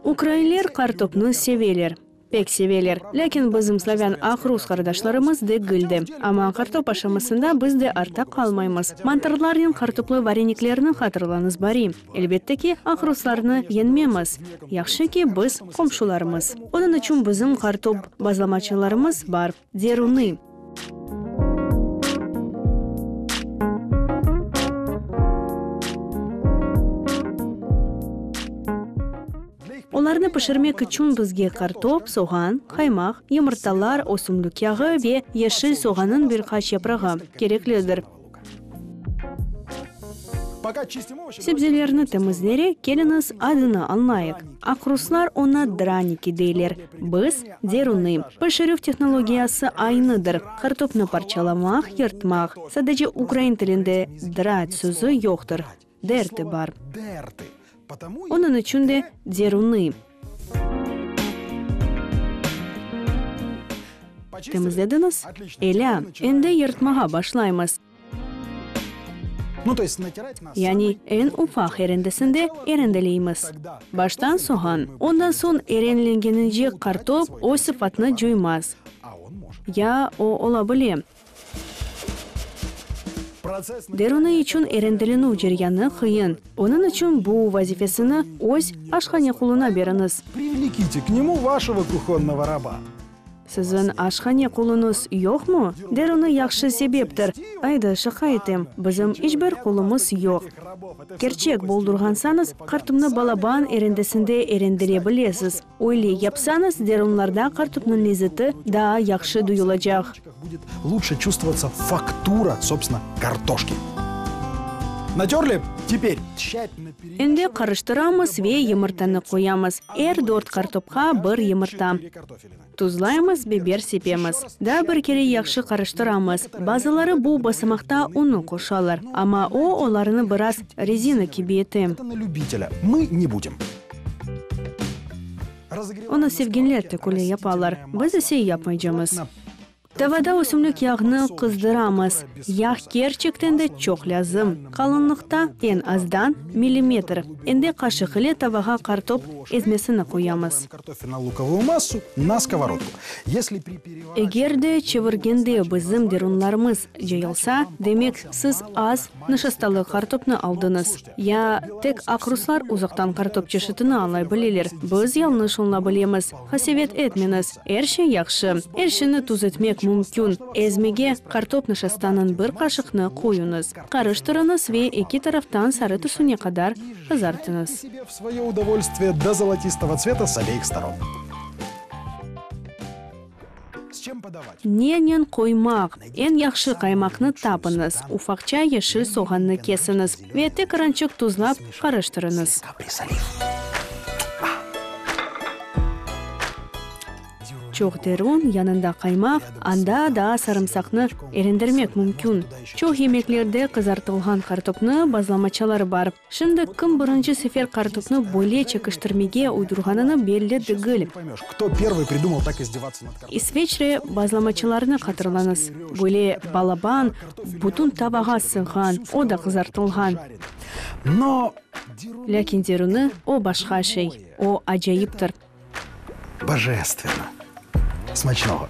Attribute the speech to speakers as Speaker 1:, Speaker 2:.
Speaker 1: Ukrainler qartopnı seveler. Pek seveler. Lâkin bizim slavân aq-rus qardaşlarımız degil de. Amma qartop aşamasında biz de artta qalmaymız. Mantarlarnen qartoplı vareniklerni hatırlañız bari. Elbette ki, aqruslarnı yeñmemiz. Yahşı ki, biz qomşularmız. Onıñ içün bizim qartop bazlamaçılarımız bar. Derunı. Olarnı pişirmek içün bizge qartop, soğan, qaymaq, yımırtalar, ösümlik yağı ve yeşil soğannıñ bir qaç yaprağı kereklidir. Sebzelerni temizlerek, keliñiz, adını añlayıq. Aqruslar oña draniki deyler, biz, derunı. Pişirüv tehnologiyası aynıdır, qartopnı parçalamaq, yırtmaq. Sadece ukrain tilinde drat sözü yoqtır, derti bar. Onıñ içün de derunı. Temizlediñiz? Elâ, endi yırtmağa başlaymız. Yani eñ ufaq erindisinde erindeleymiz. Baştan soğan, ondan soñ erinlengenince qartop öz sıfatını coymaz. Ya o ola bile. Deruni içün erindilenüv ceryanı qıyın. Onıñ içün bu vazifesini öz aşhane quluna beriñiz.
Speaker 2: Privlekite k nemu vaşego kuhonnogo raba.
Speaker 1: Siziñ aşhane quluñız yoqmı? Deruni yahşı sebeptir. Aydı, şaqa etem, bizim iç bir qulumız yoq. Kerçek boldurğansañız, qartupnı balaban erindisinde erindire bilesiz. Öyle yapsañız, derunlarda qartupnıñ lezeti daa yahşı duyulacaq.
Speaker 2: Будет лучше чувствоваться фактура, собственно, картошки. Натерли? Теперь тщательно
Speaker 1: Endi qarıştıramız ve yımırtanı qoyamız. Er dört qartopqa bir yımırta. Tuzlaymız, biber sepemiz. Daa bir kere yahşı qarıştıramız. Bazıları bu basamaqta unı qoşalar, amma o, olarnı biraz rezina kibi ete.
Speaker 2: Это на любителя. Мы не будем.
Speaker 1: Onı sevgenler tek öyle yapalar, biz ise yapmaycamız. Tavada ösümlik yağnı qızdıramız. Yağ kerçekten de çoq lâzim, qalınlıqta eñ azdan millimetr. Endi qaşıq ile tavağa qartop ezmesini qoyamız. Eger de çevirgende bizim derunlarımız cayılsa, demek siz az nişastalı qartopnı aldıñız. Ya tek aqruslar uzaqtan qartop çeşitini añlay bileler, biz yañlış oñla bilemiz. Qasevet etmeñiz, er şey yahşı. Er şeyni tüzetmek mümkün. Ezmege qartop nişastanıñ bir qaşıqnı qoyuñız. Qarıştırıñız ve eki taraftan sarı tüsüne qadar qızartıñız.
Speaker 2: Себе в свое удовольствие до золотистого цвета с обеих сторон. С чем подавать?
Speaker 1: Nenen qoymaq? Eñ yahşı qaymaqnı tapıñız, ufaqça yeşil soğannı kesiñiz ve tekrançıq tuzlap qarıştırıñız. Çoq derun, yanında qaymaq, anda daa sarımsaqnı erindirmek mümkün. Çoq yemeklerde qızartılğan qartopnı bazlamaçaları bar. Şimdi kim birinci sefer qartopnı böyle çekiştirmege uydurğanını belli degil. İsveçre bazlamaçalarını hatırlañız, böyle balaban, bütün tavağa sığğan, o da qızartılğan. Lâkin deruni, o başqa şey, o acayiptir.
Speaker 2: Božestvenno! Smaçnogo!